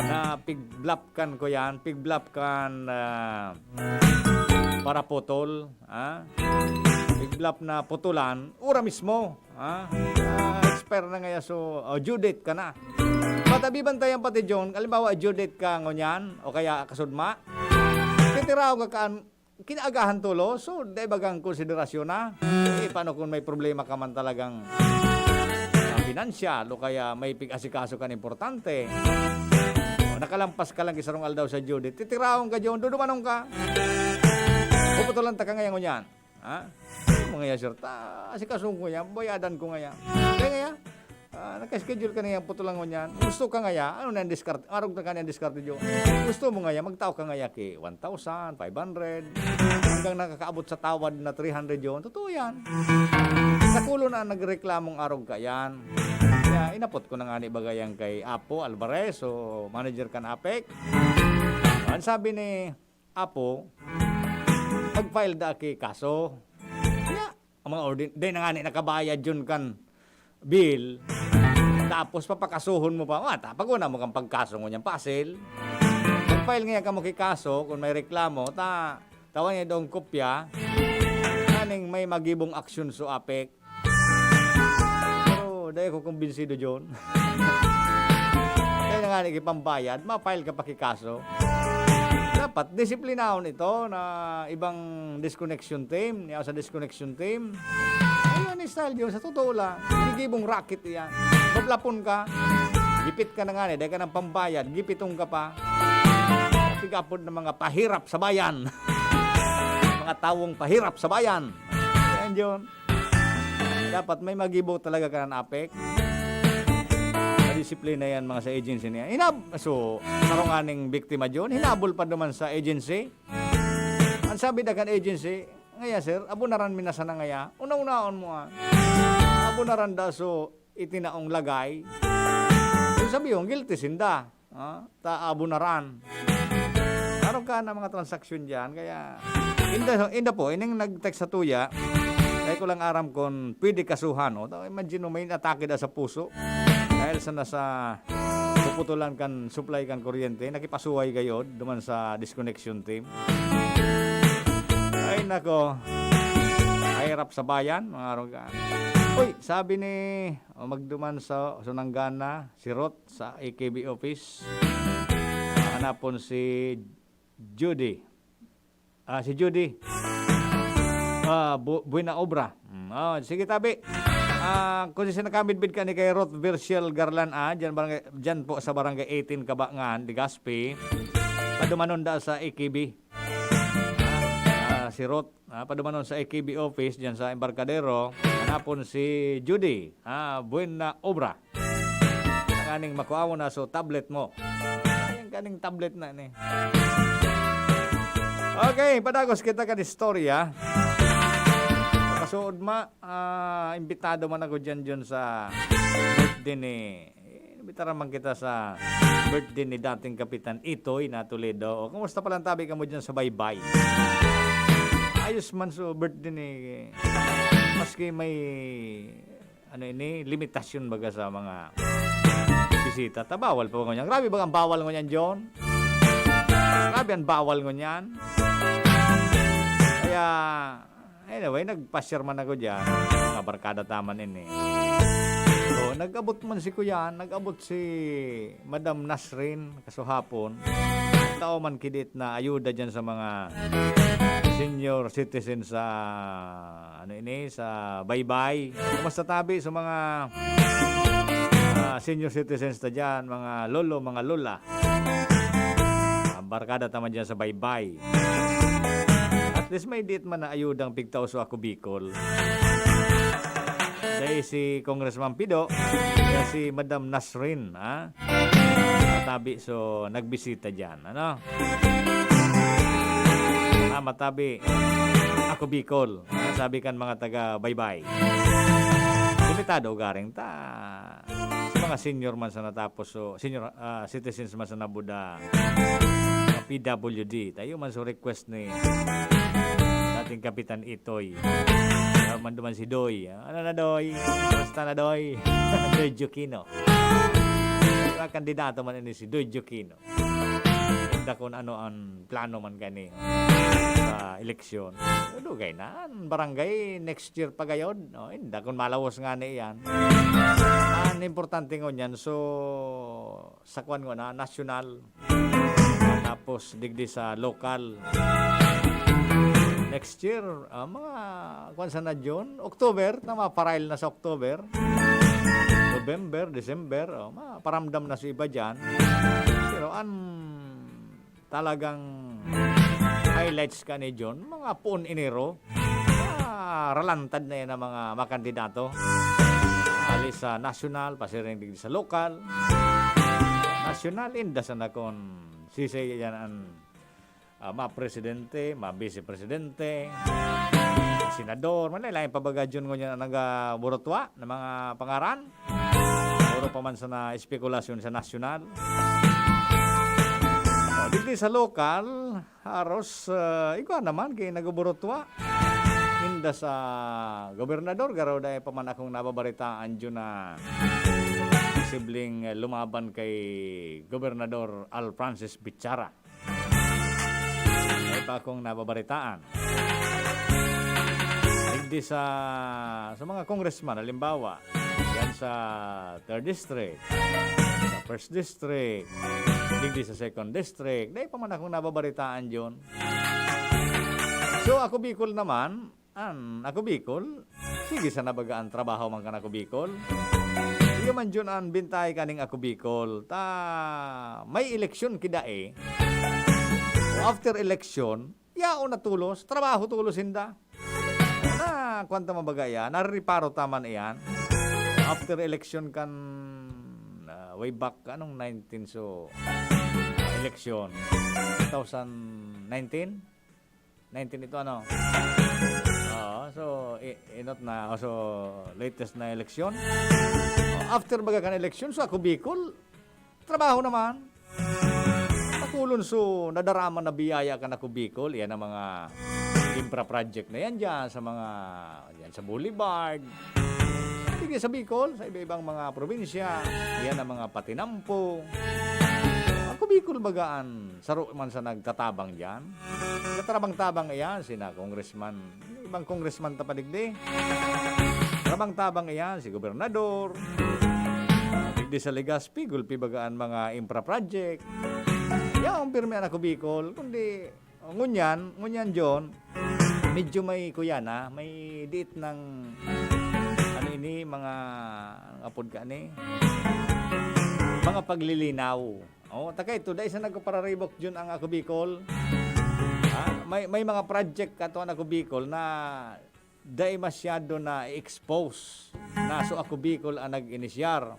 na pigblap kan ko yan, pigblap kan, ah, paraputol, ah, pigblap na putulan, ura mismo, ah, ah, expire na ngaya, so, oh, due date ka na. Patabi bantayan pati, John, halimbawa, due date ka ngunyan, o kaya kasudma, titiraw ka kaan, kinaagahan tulo, so, dai bagang konsiderasyon na. Eh, paano kung may problema ka man talagang, ah, pinansyal o kaya may pig-asikaso kan importante? O, nakalampas ka lang isarong aldaw sa due date, titiraon ka, John, dudumanon ka. Puputulan ta ka ngayon ngunyan. Ha? Mga ya, sir, ta, asikaso ko yan, bayadan ko ngaya. Kaya ngaya, ah, naka-schedule ka na yan, putulan ko niyan. Gusto ka ngaya, ano na yung diskarte? Arog na ka na yung diskarte, John. Gusto mo ngaya, magtao ka ngaya ki one thousand, five hundred, hanggang nakakaabot sa tawad na three hundred, John. Totoo yan. Sa kulo na nagreklamong arog ka yan. Kaya inapot ko na nga ni bagayan kay Apo Alvarez, o manager kan APEC. Ang sabi ni Apo, mag-file da ki kaso. Kaya, ang mga ordin-, di na nga ni nakabayad yun kan bill, tapos papakasuhon mo pa. Wata, pag-una mo kang pagkaso ngunyan, pasil. Mag-file nga kamo ki kaso, kung may reklamo, ta, tawan niya doong kopya, kaning may magibong aksyon so APEC. Pero, dai ako kumbinsido, John. Kaya na nga, nagipambayad, ma-file ka pa ki kaso. Dapat, disiplinahon ito na ibang disconnection team, niya sa disconnection team. Ayun, ni style yun, sa totoo lang. Gigibong racket iyan. Maplapon ka, gipit ka na nga, dai ka ng pambayad, gipitong ka pa. Pigapod ng mga pahirap sa bayan. Mga tawong pahirap sa bayan. Ayan, John. Dapat may magibo talaga ka ng APEC. Madisiplina yan, mga sa agency niya. Hinab-, so, sarong aning biktima, John, hinabol pa naman sa agency. Ang sabi da kan agency, "Ngaya, sir, abunaran mi na sana ngaya. Una-unaon mo, ah. Abunaran da, so, itinaong lagay." Yung sabi yung guilty sinda. Ah, ta abunaran. Araw ka na mga transaksyon diyan, kaya inda, inda po, ining nag-text sa tuya, dai ko lang aram kung pwede kasuhan, o. Ta-, imagine mo, may atake da sa puso. Dahil sa nasa puputulan kan supply kan kuryente, nakipasuhay gayod duman sa disconnection team. Ay, nako. Mahirap sa bayan, mga aruga. Uy, sabi ni, o, magduman sa Sunangana, si Ruth sa A K B office. Hanapon si Judy. Ah, si Judy. Ah, bu-, buena obra. Mm, oh, sige, tabi. Ah, kung sino nakamidbid ka ni kay Ruth Virgil Garlan, ah, dyan, barangay, dyan po sa barangay eighteen, Kabangan, Legazpi. Padumanon da sa A K B. Ah, si Ruth, ah, padumanon sa A K B office dyan sa Embarcadero. Hanapon si Judy. Ah, buena obra. Ang aning makuha mo na, so, tablet mo. Ayan, kaning tablet na ni. Okay, padagos kita kan istorya. Kasuod ma, ah, imbitado man ako dyan, dyan sa birthday ni, eh, imbitaran man kita sa birthday ni dating Kapitan Itoy na Toledo. O, kumusta palang tabi kamo dyan sa Baybay? Ayos man so birthday ni, maski may ano ini, limitasyon baga sa mga bisita ta, bawal po ngunyan. Grabe ba ang bawal ngunyan, John? Grabe ang bawal ngunyan. Kaya, anyway, nagpasyar man ako dyan. Mga barkada ta man ini. So, nag-abot man si Kuya, nag-abot si Madam Nasrin, kasuhapon. Tao man kidit na ayuda dyan sa mga senior citizens sa, ano ini, sa Baybay. Kumusta tabi sa mga, ah, senior citizens ta dyan, mga lolo, mga lola? Ah, barkada ta man dyan sa Baybay. At least may diit man na ayudang pigtao sa Ako Bicol. Dahil si Congressman Pido, kaya si Madam Nasrin, ha? Matabi, so, nagbisita dyan, ano? Ah, matabi, Ako Bicol, ah, sabi kan mga taga Baybay. Limitado garing ta. Sa mga senior man sa natapos, so, senior, ah, citizens man sa nabuda, mga P W D. Tayo man, so, request ni dating Kapitan Itoy. Kaya man duman si Doy. Ano na, Doy? Basta na, Doy. Doy Jukino. Mga kandidato man ini si Doy Jukino. Inda kun ano an plano man kani sa eleksyon. Dugay na, an barangay next year pa gayod. O, inda kun malawos ngani iyan. An importante ngunyan, so, sa kwan nguna, nasyonal. Tapos, digdi sa lokal. Next year, ah, mga, kwan sana, June, October, tama, parail na sa October. November, December, oh, maparamdam na sa iba dyan. Pero an talagang highlights kani June, mga poon Enero, ah, ralantad na yan ang mga, mga kandidato. Alis sa nasyonal, pasiring digdi sa lokal. Nasyonal, inda sana kun sisay yan an, ah, mga presidente, mga vice presidente, senador, man lain pa baga June ngunyan an nagaburutwa na mga pangaran. Puro pa man sana espekulasyon sa nasyonal. O, digdi sa lokal, haros, ah, igwa naman kay nagaburutwa. Inda sa gobernador, garo dai pa man akong nababaritaan dyan na posibleng lumaban kay Gobernador Al Francis Bichara. Dai pa akong nababaritaan. Digdi sa, sa mga congressman, halimbawa, yan sa third district, sa first district, digdi sa second district, dai pa man akong nababaritaan dyan. So, Ako Bicol naman, an Ako Bicol, sige sana baga an trabaho man kan Ako Bicol. Iyo man dyan an bintahe kaning Ako Bicol. Ta, may eleksyon kidai. After election, yaon na tolos, trabaho tolos inda. Na, kwan ta man baga iyan, narereparo ta man iyan. After election kan, ah, way back, anong nineteen, so, election, two thousand nineteen? Nineteen ito, ano? Oo, so, i-, inot na, so, latest na eleksyon. Oh, after baga kan eleksyon, so, Ako Bicol, trabaho naman. Takulon, so, nadarama na biyaya kan Ako Bicol. Yan ang mga infra project na yan dyan sa mga, yan sa Boulevard. Sige, sa Bicol, sa iba-ibang mga probinsya, yan ang mga patinampo. Ako Bicol baga an saro man sa nagtatabang dyan. Natrabang-tabang iyan, sina congressman, ibang congressman ta pa digdi. Trabang-tabang iyan, si gobernador. Digdi sa Legazpi, gulpi baga an mga infra project. Yaon pirmi an Ako Bicol, kundi, ngunyan, ngunyan, John, medyo may kuya na, may diit ng, ano ini, mga, anong apod ka ni? Mga paglilinaw. Oh, taka ito, dai sa nagpapararibok dyan ang Ako Bicol. Ha? May, may mga project kato ang Ako Bicol na dai masyado na i-expose na so Ako Bicol ang nag-inisyar.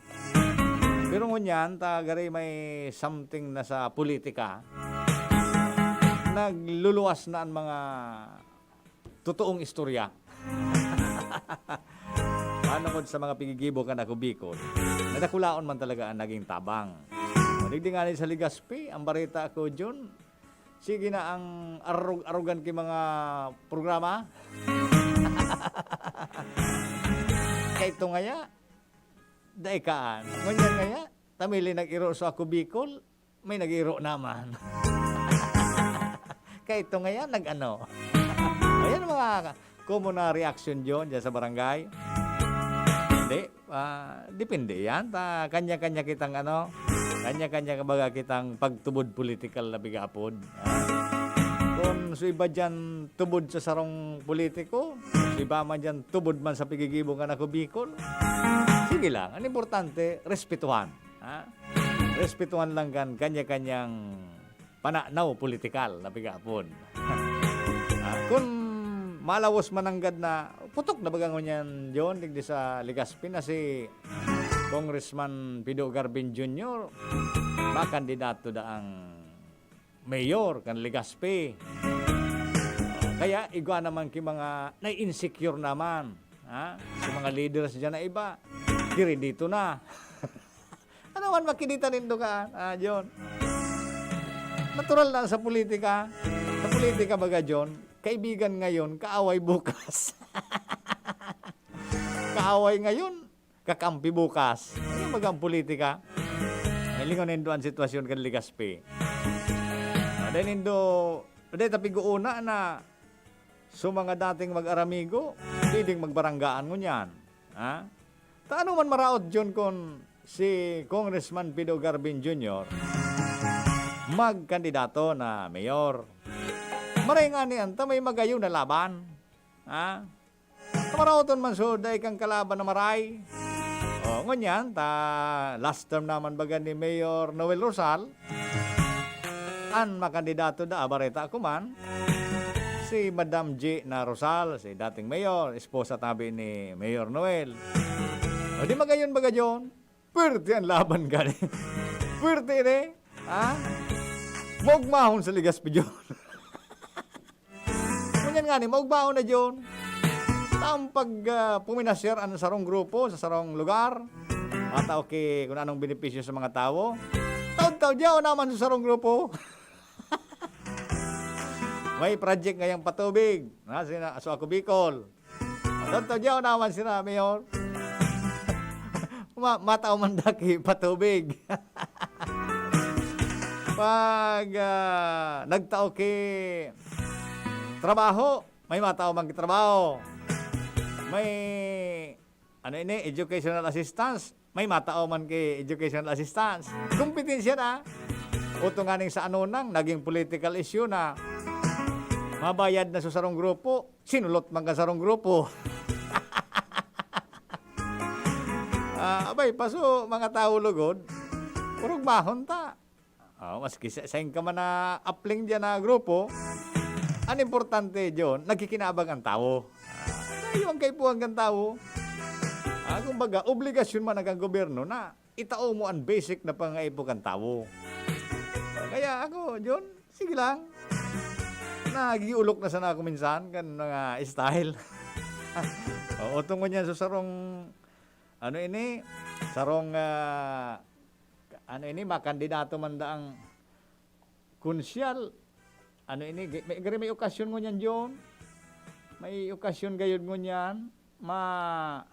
Pero ngunyan, ta gari may something na sa politika, nagluluwas na ang mga totoong istorya. Paano kung sa mga pigigibo kan Ako Bicol? Nadakulaon man talaga ang naging tabang. Madigdi nga ni sa Legazpi, ang bareta ko, Jun, sige na ang arog-arogan ki mga programa. Kay ito ngaya, dai kaan. Ngunyan ngaya, ta may nag-iro sa Ako Bicol, may nag-iro naman. Kaya ito ngayon, nag-ano. Ayan mga common na reaction dyan, dyan sa barangay. Hindi, ah, depende yan. Ta, kanya-kanya kitang ano, kanya-kanya kumbaga kitang pagtubod politikal na bigapod. Ah, kung sa iba dyan tubod sa sarong politiko, sa iba man dyan tubod man sa pigigibo nga nako Bicol, sige lang. Ang importante, respetuhan. Ha? Respetuhan lang kan kanya-kanyang pananaw politikal na pigapon. Ah, kun malawos mananggad na, putok na baga ngunyan, John, digdi sa Legazpi na si Congressman Pido Garvin Junior makandidato daang mayor kan Legazpi. Kaya igwa naman ki mga nai-insecure naman, ha? Sa mga leaders dyan na iba, diri dito na. Ano man makikita nindo ka, ah, John? Natural na sa politika. Sa politika baga, John, kaibigan ngayon, kaaway bukas. Kaaway ngayon, kakampi bukas. Ano baga ang politika? May lingon nindo ang sitwasyon kan Legazpi. Ah, dahil nindo, dahil tapig-uuna na so mga dating mag-aramigo, pwedeng magbaranggaan ngunyan. Ha? Ta ano man maraot, John, kun si Congressman Pido Garvin Junior magkandidato na mayor? Maray ngani an ta may magayon na laban. Ha? Kamaraoton man so dai kang kalaban na maray. O, ngunyan, ta last term naman baga ni Mayor Noel Rosal, an makandidato da, bareta ako man, si Madam G na Rosal, si dating mayor, esposa tabi ni Mayor Noel. O di magayon baga, John, puwerte an laban gani. Puwerte ini, ha? Maugmahon sa Legazpi, John. Ngunyan ngani, maugmahon na, John. Taong pag, ah, puminasyar an sarong grupo sa sarong lugar, matao ki kun anong benepisyo sa mga tawo. Taon-taon, diyaon naman sa sarong grupo. May project ngayang patubig. Na, sina, so ako Bicol. Taon-taon, diyaon naman sila, Mayor. Ma-, matao man daki patubig. Pag, ah, nagtao ki trabaho, may matao man ki trabaho. May, ano ini, educational assistance, may matao man ki educational assistance. Kompetensya na. Uto nganing sa anonang, naging political issue na. Mabayad na sa sarong grupo, sinulot man kan sarong grupo. Ah, abay, paso, mga tawo lugod, urog mahon ta. Oh, maski sa, sain ka man na apling diyan na grupo, ang importante, John, nagkikinabang ang tawo. Ah, iyo ang kaipuhan kan tawo. Ah, kumbaga, obligasyon man ang kan gobyerno na itao mo ang basic na pangaipo kan tawo. Kaya ako, John, sige lang. Nagiulok na sana ako minsan kan mga style. Oo, tungod niya sa sarong, ano ini, sarong, ah, ano ini, makandidato man daang konsyal. Ano ini, gi-, may, gari may okasyon ngunyan, John. May okasyon gayod ngunyan. Ma-,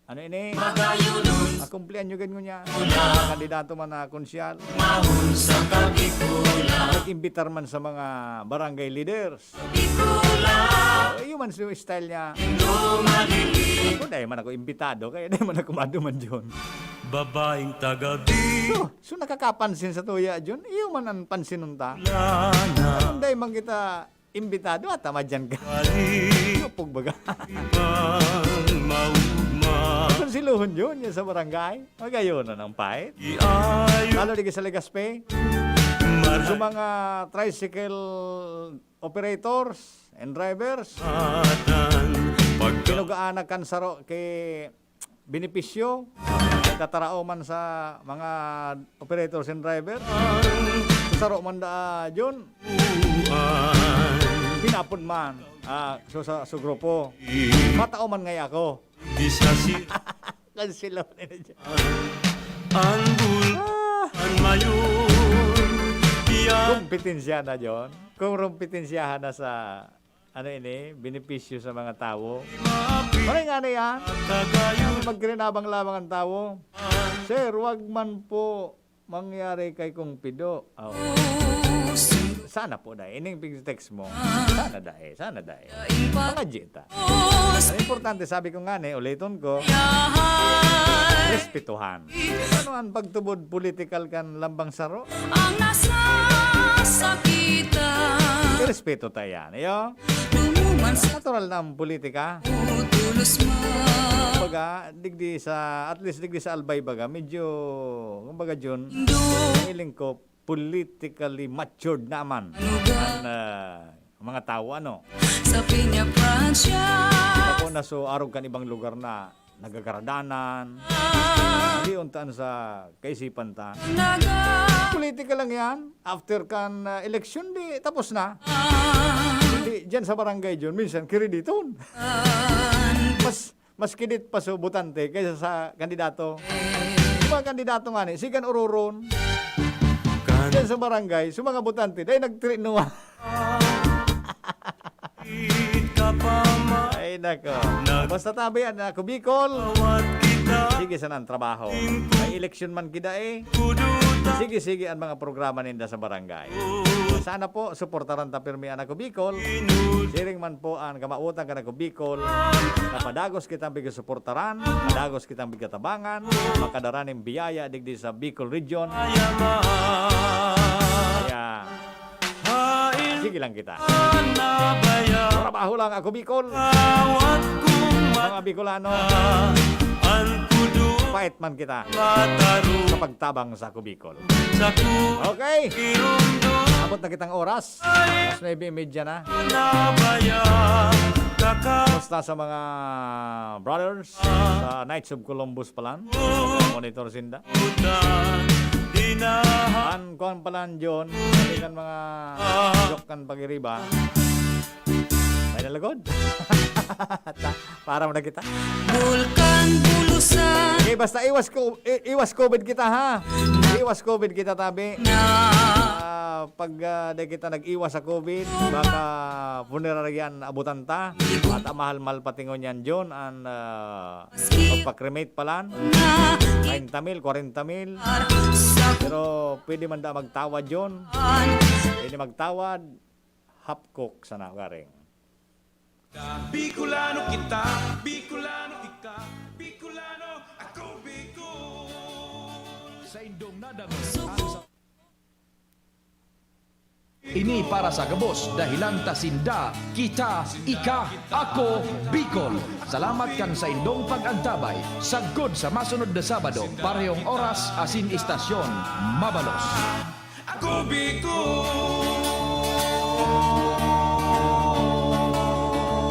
ano ini? Magayonon. Makumplihan nyo gayod ngunyan. Wala. Kandidato man na konsyal. Mahon sa Kabikulan. Nag-imbitar man sa mga barangay leaders. Kabikulan. Oh, iyo man so style niya. Indo malili. Ako, dahil man ako imbitado, kaya dahil man ako maduman, John. Babaeng taga Bi- So, so nakakapansin sa tuya, John. Iyo man ang pansinon ta. Wala na. Kung dahil man kita imbitado, at tama dyan ka. Wali. Lupog baga. Ibang maugma. Konsilohon yun, yun sa barangay. Magayon na ng pait. Iayo. Lalo di ka sa Legazpi. Maray. Sa mga tricycle operators and drivers. Atan. Pagka- Kinugaanak kan saro kay benepisyo, tatarao man sa mga operators and driver, saro man da, John, pinapod man, ah, so, sa, sa grupo. Matao man ngay ako. Di sa si- Kansilo na yun. Ang bul-, Ah. Ang mayon. Yan. Kompetensya na, John. Kung kompetensyahan na sa Ano ini? Benepisyo sa mga tawo. Maray nga na yan. Magkirinabang lamang ang tawo. Sir, wag man po mangyari kay Kong Pido. Oh. Sana po, dai. Ining pig-text mo. Sana, dai. Sana, dai. Mga jita. Ang importante, sabi ko nga ni, uliton ko, respetuhan. Ano ang pagtubod political kan lambang saro? Ang nasasakitan. Irespeto ta yan, iyo? Natural na ang politika. Kumbaga, digdi sa, at least digdi sa Albay baga, medyo, kumbaga, Jun, feeling ko, politically matured naman ang, ah, mga tao, ano? Sa Peña Francia. Ako na so arog kan ibang lugar na nagagaradanan. Hindi untaan sa kaisipan ta. Politika lang yan. After kan, ah, eleksyon, di tapos na. Hindi, dyan sa barangay, Jun, minsan, kirediton. Mas, mas kidit pa sa botante kaysa sa kandidato. Yung mga kandidato nga ni, sigan ururon. Dyan sa barangay, sa mga botante, dahil nagtrinuwa. Ay, nako. Basta tabi, yan, Ako Bicol. Sige sana ang trabaho. May eleksyon man kita eh. Sige, sige ang mga programa ninda sa barangay. Sana po, suportaran ta pirmi ang Ako Bicol. Siring man po ang kamawotan kan Ako Bicol. Napadagos kitang pigsusuportaran, padagos kitang pigtabangan, makadara nin biyaya digdi sa Bicol Region. Kaya, sige lang kita. Trabaho lang, Ako Bicol. Mga Bicolano, fight man kita sa pagtabang sa Ako Bicol. Okay. Abot na kitang oras. Alas nuebe y media na. Kumusta sa mga brothers sa Knights of Columbus palan? Monitor sinda. An kuan palan, John, kan mga joke kan pag-iriba. May nalagod. Para mo na kita. Bulkan Bulusan. Okay, basta iwas ko, i-, iwas covid kita, ha? Iwas covid kita, tabi. Na. Ah, pag, ah, di kita nag-iwas sa covid, baka puneraryan abutan ta. At ang mahal-mahal patingon yan, John, ang, ah, magpa-cremate palan. Na. Treinta mil, kwarenta mil. Sa. Pero pwede man da magtawad, John. Pwede magtawad. Hapkok sana garing. Bicolano kita, Bicolano ika, Bicolano ako, Bicol. Sa indong nadangog ang sa-, ini para sa gabos, dahilan ta sinda, kita, ika, ako, Bicol. Salamat kan sa indong pag-antabay. Sagkod sa masunod na Sabado, parehong oras, asin istasyon, mabalos. Ako, Bicol.